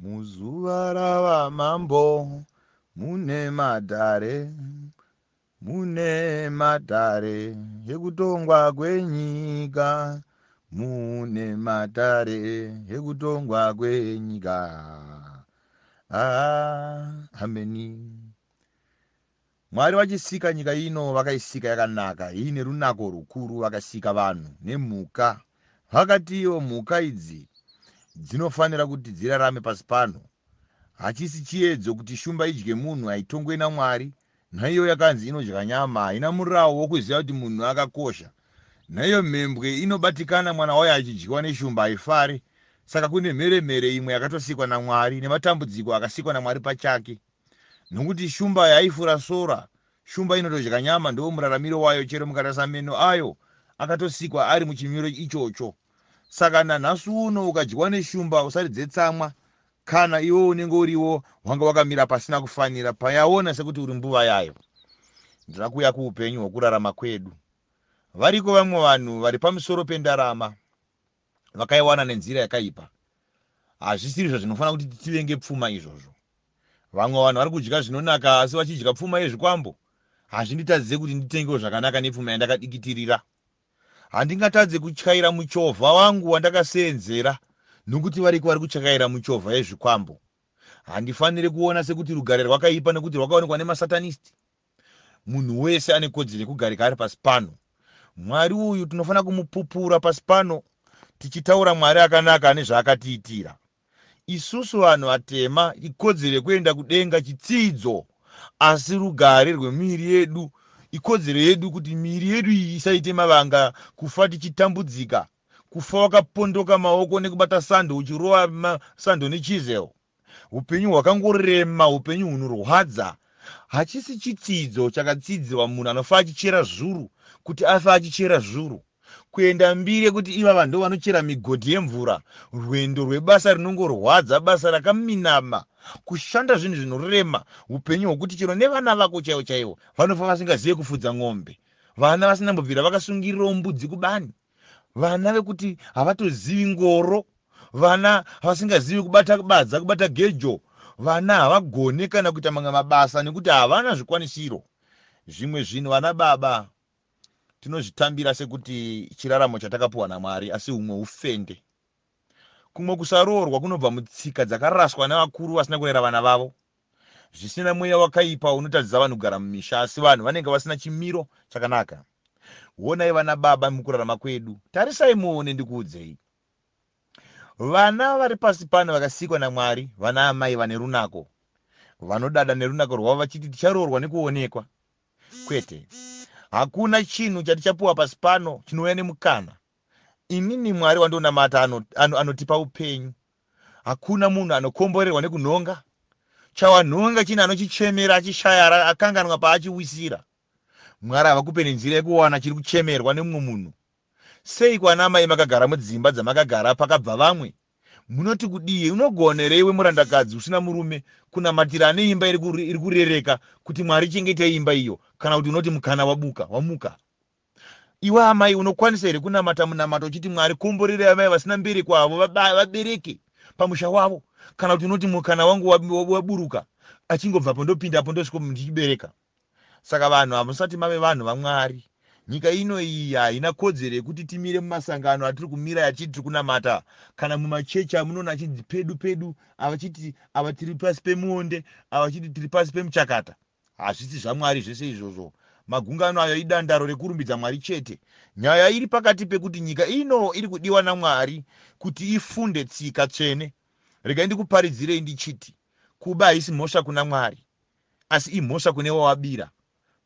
Muzuva ravamambo mune matare, mune matare ekutongwa kwenyika, mune matare ekutongwa kwenyika. Ah, ameni. Mwari vachisika nyika ino vakaisika yakanaka iine runako rukuru, vakasika vanhu nemhuka. Vakatiwo mhuka idzi dzinofanira kuti dzirarame pasi pano. Hachisi chiedzo kuti shumba idye munhu, haitongwe naMwari. Naiyo yakanzi inodya nyama, haina murawo wokuziva kuti munhu akakosha. Naiyo mhembwe inobatikana mwana wayo achidyiwa neshumba, haifari. Saka kune mheremhere imwe yakatosikwa naMwari nematambudziko akasikwa naMwari pachake. Nokuti shumba yaifura sora, shumba inotodya nyama, ndo muraramiro wayo. Chero mukatarisa meno ayo akatosikwa ari muchimiro ichocho. Saka nanhasi uno ukadyiwa neshumba usaridze tsamwa, kana iwe unenge uriwo wanga wakamira pasina kufanira payaona sekuti uri mbuva yayo. Ndira kuuya kuupenyu hwokurarama kwedu. Variko vamwe vanhu vari pamusoro pendarama vakaiwana nenzira yakaipa. Hazvisirizvo zvinofanira kuti tivenge pfuma izvozvo. Vamwe vanhu vari kudya zvinonaka asi vachidya pfuma yezvikwambo. Hazvinditadzise kuti nditengewo zvakanaka nepfuma yandakadikitirira. Handingatadze kutyaira muchovha wangu wandakaseenzera nokuti variko vari kuchakaira muchovha yezvikwambo. Handifaniri kuona sekuti rugare rwakaipa nekuti rwakaonekwa nemasatanist. Munhu wese ane kodzero yekugarika ari pasi pano. Mwari uyu tinofanira kumupupura pasi pano tichitaura Mwari akanaka ane zvaakatiitira. Isusu vanhu vatema ikodzero yekuenda kudenga chitsidzo, asi rugare rwemiviri yedu ikodzero yedu kuti miviri yedu iyi isaite mavanga, kufa tichitambudzika, kufa wakapondoka maoko nekubata sando uchirova sando nechisel. Upenyu hwakangorema, upenyu hunorwadza. Hachisi chitsidzo chakatsidzirwa munhu anofa achichera zvuru kuti afe achichera zvuru. Kuenda mbiri yekuti ivava ndo vanochera migodhi yemvura, rwendo rwebasa rinongorwadza, basa rakaminama, kushanda zvinhu zvinorema, upenyu hwokuti chero nevana vako chaivo chaivo vanofa vasingazive kufudza ng'ombe, vana vasina mbobvira vakasungirirawo mbudzi kubani, vana vekuti havatozivi ngoro, vana vasingazivi kubata badza, kubata gejo, vana havagone kana kuita mamwe mabasa nekuti havana zvikwanisiro. Zvimwe zvinhu vana baba tinozvitambira sekuti chiraramo chatakapuwa naMwari, asi humwe ufende. Kumwe kusaroorwa kunobva mutsika dzakaraswa nevakuru vasina kurera vana vavo. Zvisina mweya wakaipa unotadzisa vanhu kugara mumisha, asi vanhu vanenge vasina chimiro chakanaka. Honai vana baba mukurarama kwedu, tarisai muone ndikuudzei. Vana vari pasi pano vakasikwa naMwari, vana amai vane runako. Vanodada nerunako rwavo vachiti ticharoorwa nekuonekwa. Kwete, hakuna chinhu chatichapuwa pasi pano chinouya nemukana. Inini Mwari wandonamata anotipa upenyu. Hakuna munhu anokomborerwa nekunhonga. Chawanhonga chinhu anochichemera achishaya, akanganwa paachiwisira. Mwari havakupe nenzira yekuwana chiri kuchemerwa nemumwe munhu. Sei kwana amai makagara mudzimba dzamakagara pakabva vamwe? Munoti kudii? Unogona here iwe murandakadzi usina murume kunamatira ane imba iri kurereka kuti Mwari chengetei imba iyo, kana kuti unoti mukana wabuka wamuka? Iwe amai unokwanisa here kunamata munamato uchiti Mwari komborerei amai vasina mbereko avo vabereke pamusha wavo, kana kuti unoti mukana wangu waburuka achingobvapo ndopindapo ndosvika ndichibereka? Saka vanhu hamusati mave vanhu vaMwari. Nyika ino iyi haina kodzero yekuti timire mumasangano atiri kumira yachiti tiri kunamata, kana mumachechi amunoona achinzi pedu pedu, avachiti ava tiri pasi pemuonde, avachiti tiri pasi pemuchakata. Hazvisi zvaMwari zvese izvozvo. Magungano ayo idandaro rekurumbidza Mwari chete. Nyaya iri pakati pekuti nyika ino iri kudiwa naMwari kuti ifunde tsika tsvene. Regai ndikuparidzirei ndichiti kuba haisi mhosva kuna Mwari, asi imhosva kune wawabira.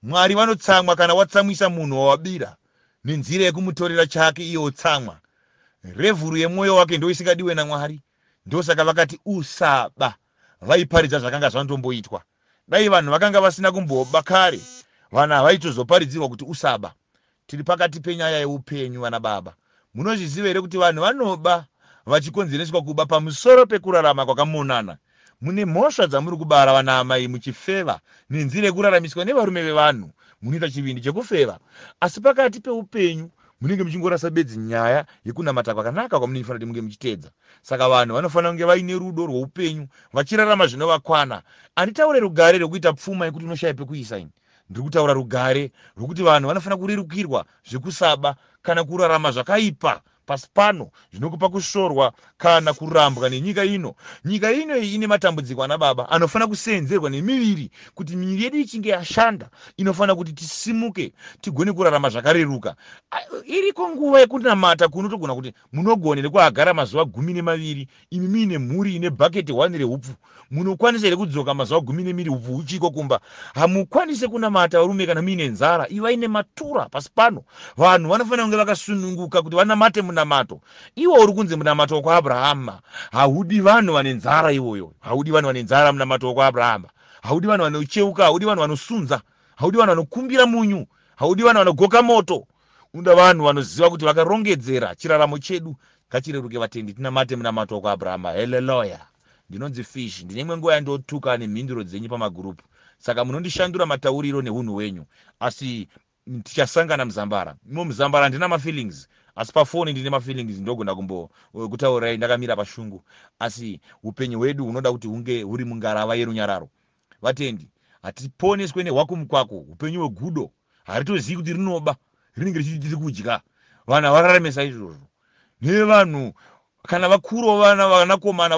Mwari vanotsamwa kana watsamwisa munhu wawabira nenzira yekumutorera chake iye otsamwa. Revhuru yemwoyo wake ndo isingadiwe naMwari. Ndosaka vakati usaba. Vaiparidza zvakanga zvandomboitwa. Dai vanhu vakanga vasina kumboba kare, vanhu havaitozoparidzirwa kuti usaba. Tiri pakati penyaya yeupenyu vana baba. Munozviziva here kuti vanhu vanoba vachikonzereswa kuba pamusoro pekurarama kwakamonana? Mune mhosva dzamuri kubara vana amai muchifeva nenzira yekuraramiswa nevarume vevanhu. Munoita chivindi chekufeva, asi pakati peupenyu Munenge muchingorasa bedzi nyaya yekunamata kwakanaka kwamunenge muchifanira kuti munge muchiteedza. Saka vanhu vanofanira kunge vaine rudo rwoupenyu, vachirarama zvinovakwana. Handitaure rugare rwekuita pfuma yekuti unoshaya pekuisa ini. Ndiri kutaura rugare rwekuti vanhu vanofanira kurerukirwa zvekusaba kana kurarama zvakaipa pasi pano zvinokupa kusvorwa kana kurambwa nenyika ino. Nyika ino iyi ine matambudziko ana baba anofanira kuseenzerwa nemiviri kuti miviri yedu ichinge yashanda inofanira kuti tisimuke tigone kurarama zvakareruka. Iriko nguva yekunamata kunotogona kuti munogona here kuagara mazuva 12 imi muine mhuri ine bhaketi 1 rehupfu? Munokwanisa here kudzoka mazuva 12 hupfu huchiko kumba? Hamukwanise kunamata varume kana muine nzara. Ivai nematura pasi pano. Vanhu vanofanira kunge vakasununguka kuti vanamate munamato. Iwo uri kunzi munamato wokwaAbrahama haudi vanhu vane nzara iwoyo. Haudi vanhu vane nzara munamato wokwaAbrahama. Haudi vanhu vanocheuka, haudi vanhu vanosunza, haudi vanhu vanokumbira munyu, haudi vanhu vanogoka moto. Unoda vanhu vanoziva kuti vakarongedzera chiraramo chedu ngachireruke vatendi tinamate munamato wokwaAbrahama. Heleloya. Ndinonzi Fish. Ndine imwe nguva yandotuka nemhinduro dzenyu pamagurupu. Saka munondishandura matauriro nehunhu hwenyu. Asi tichasangana muzambara. Imo muzambara handina mafeelings. Asi pafoni ndine mafeelings ndogona kumbo kutaurirai ndakamira pashungu. Asi upenyu hwedu hunoda kuti hunge huri mungarava yerunyararo. Vatendi, hatiponeswe nehwakumukwako, upenyu hwegudo. Haritozivi kuti rinoba, rinenge richiti tiri kudya. Vanhu havararame saizvozvo. Nevanhu kana vakuru vana vanakomana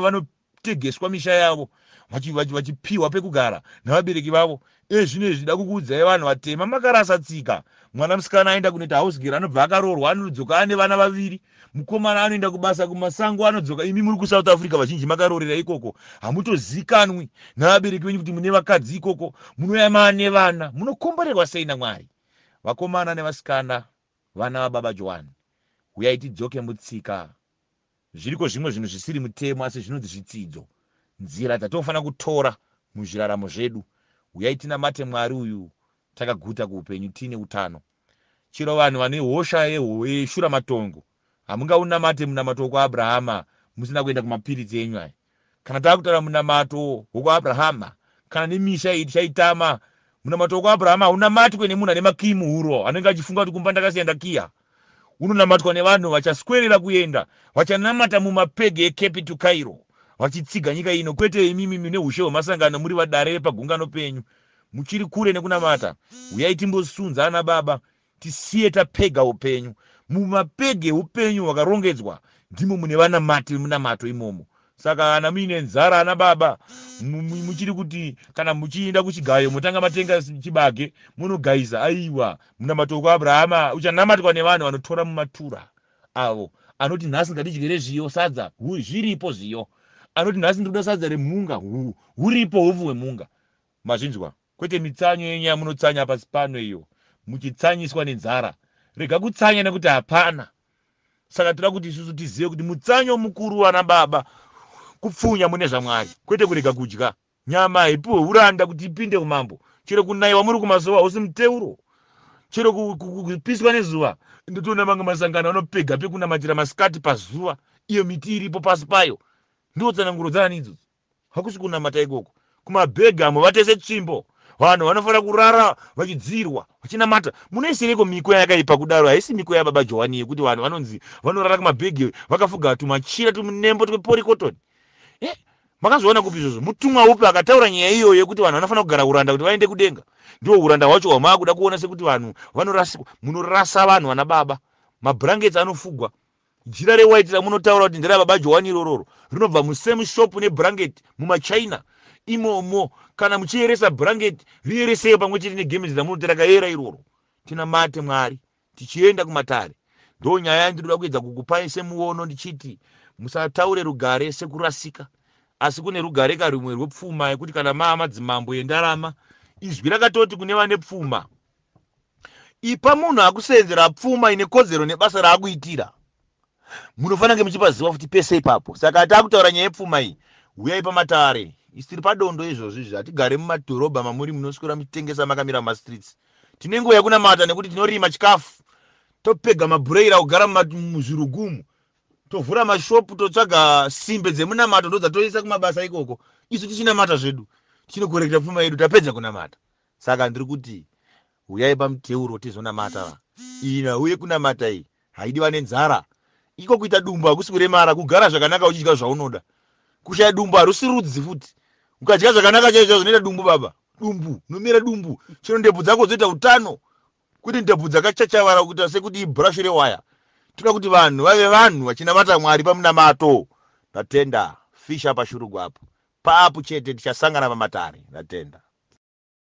vanotegeswa misha yavo vachipiwa pekugara navabereki vavo. Ezvino izvi da kukuudzai vanhu vatema makarasa tsika. Mwana musikana aenda kunoita house girl anobva akaroorwa anodzoka ane vana vaviri. Mukomana anoenda kubasa kumasango anodzoka. Imi muri kuSouth Africa vazhinji makaroorera ikoko. Hamutozikanwi navabereki venyu kuti mune vakadzi ikoko. Munouya maane vana. Munokomborerwa sei naMwari? Vakomana nevasikana vana vababa Johani, huyai tidzoke mutsika. Zviriko zvimwe zvinhu zvisiri mutemo asi zvinonzi zvitsidzo. Nzira dzatinofanira kutora muzviraramo zvedu. Huyai tinamate Mwari uyu takaguta kuupenyu tiine utano. Chero vanhu vane hosha yeshuramatongo hamungaunamate munamato wokwaAbrahama musina kuenda kumapiritsi enyu aya. Kana takutaura munamato wokwaAbrahama kana nemisha iyi tichaitama. Munamato wokwaAbrahama haunamatwe nemunhu ane makiyi muhuro anenge achifunga kuti kumba ndakasiya ndakiya. Unonamatwa nevanhu vachaswerera kuenda vachanamata mumapege eCape to Cairo vachitsiga nyika ino, kwete imimi mune ushe hwemasangano muri vadare vepagungano penyu muchiri kure nekunamata. Huyai timbosunza ana baba tisiye tapega upenyu. Mumapege eupenyu hwakarongedzwa ndimo mune vanamati vemunamato imomo. Saka kana muine nzara ana baba muchiri kuti kana muchienda kuchigayo motanga matenga chibage munogayisa, aiwa, munamato wokwaAbrahama uchanamatwa nevanhu vanotora mumatura avo anoti nhasi ngatidyere zviyo sadza, zviripo zviyo. Anoti nhasi ndinoda sadza remhunga, huripo hupfu hwemhunga. Mazvinzwa? Kwete mitsanyo yenyu yamunotsanya pasi pano iyo muchitsanyiswa nenzara. Rega kutsanya nekuti hapana. Saka toda kuti isusu tizive kuti mutsanyo mukuru wana baba kupfunya mune zvaMwari, kwete kurega kudya. Nyama haipiwe uranda kuti ipinde umambo. Chero kunaiwa muri kumasowa hausi muteuro. Chero kupiswa nezuva. Ndotoona mamwe masangano anopega pekunamatira masikati pazuva, iyo miti iripo pasi payo. Ndiwo tsananguro dzaani idzodzo? Hakusi kunamata ikoko. Kumabhegi hamuvatese tsvimbo. Vanhu vanofanira kurara vachidzirwa vachinamata. Munoisireiko miko yakaipa kudaro? Haisi miko yababa Johani yekuti vanhu vanonzi vanorara kumabhegi vakafuga tumachira tumunembo tweporikotoni. Makazviona kupi izvozvo? Mutumwa upi akataura nyaya iyoyo yekuti vanhu vanofanira kugara uranda kuti vaende kudenga? Ndiwo uranda hwacho hwamaakuda kuona sekuti vanhu vanorasikwa. Munorasa vanhu vana baba. Mabhurangeti anofugwa. Jira rewhite ramunotaura kuti nderababa Johani irororo rinobva musame shop nebhurangeti mumaChina imomo. Kana muchiyeresa bhurangeti riyeresei pamwe chete negemenzi ramunoti rakayera iroro. Tinamate Mwari tichienda kumatare. Ndo nyaya yandinoda kuedza kukupai semuono ndichiti musataure rugare sekurasika, asi kune rugare karumwe rwepfuma yekuti kana maa madzimambo endarama, izwi rakatoti kune vane pfuma, ipa munhu akusenzera pfuma ine kodzero nebasa raakuitira. Munofanira kunge muchipaziva futi pese ipapo. Saka taakutaura nyaya yepfuma iyi, huyai pamatare. Isu tiri padondo izvozvi izvi, hatigare mumadhorobha mamuri munoswera muchitengesa makamira mumastreets. Tine nguva yekunamata nekuti tinorima chikafu, topega mabhureira kugara muzvirugumu, tovhura mashopu, totsvaga simbe dzemunamato ndodzatoisa kumabasa ikoko. Isu tichinamata zvedu, tichinokorekta pfuma yedu tapedza kunamata. Saka ndiri kuti huyai pamuteuro tizonamata. Iyi nhau yekunamata iyi haidi vane nzara. Iko kuita dumbu hakusi kuremara, kugara zvakanaka uchidya zvaunoda. Kushaya dumbu harusi rudzi futi. Ukadya zvakanaka chaizvo zvinoita dumbu baba. Dumbu, unomera dumbu. Chero ndebvu dzako dzoita utano. Kwete ndebvu dzakachachavara kuita sekuti ibhurashu rewaya. Toda kuti vanhu vave vanhu vachinamata Mwari pamunamato. Ndatenda. Fisher paShurugwi apo. Paapu chete tichasangana pamatare. Ndatenda.